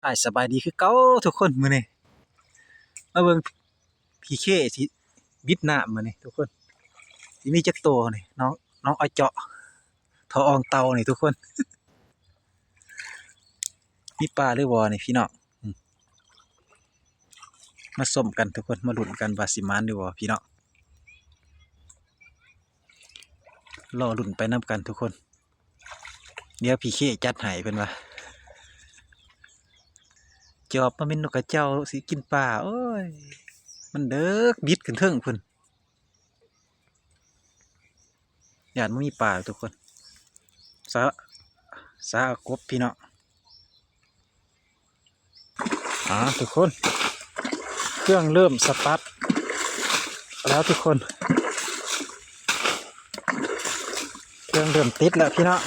ອ້າຍສະບາຍດີຄືເກົ່າທຸກຄົນ. ມື້ນີ້ມາເບິ່ງພີ່ເຄຊິບິດນ້ຳມື້ນີ້ທຸກຄົນ. ຊິມີຈັກໂຕນີ້ ນ້ອງ ນ້ອງອາເຈາະ ເຖົ້າອ່ອງເຕົ່ານີ້ທຸກຄົນ. ມີປາຫຼືບໍ່ນີ້ພີ່ນ້ອງ? ອືມ ມາຊົມກັນທຸກຄົນ ມາລຸ້ນກັນວ່າຊິໝານຫຼືບໍ່ພີ່ນ້ອງ. ລໍລຸ້ນໄປນຳກັນທຸກຄົນ. ດຽວພີ່ເຄຈັດໃຫ້ເພິ່ນວ່າ ຈອບມາເປັນນົກກະເຈົ້າຊິກິນປາ. ໂອ້ຍ ມັນເດິກ ບິດຂຶ້ນເທິງພຸ້ນ. ຢ້ານບໍ່ມີປາທຸກຄົນ. ສາ ສາເອົາກົບພີ່ນ້ອງ. ອ່າ ທຸກຄົນ ເຄື່ອງເລີ່ມສະຕາດແລ້ວທຸກຄົນ. ເຄື່ອງເລີ່ມຕິດແລ້ວພີ່ນ້ອງ.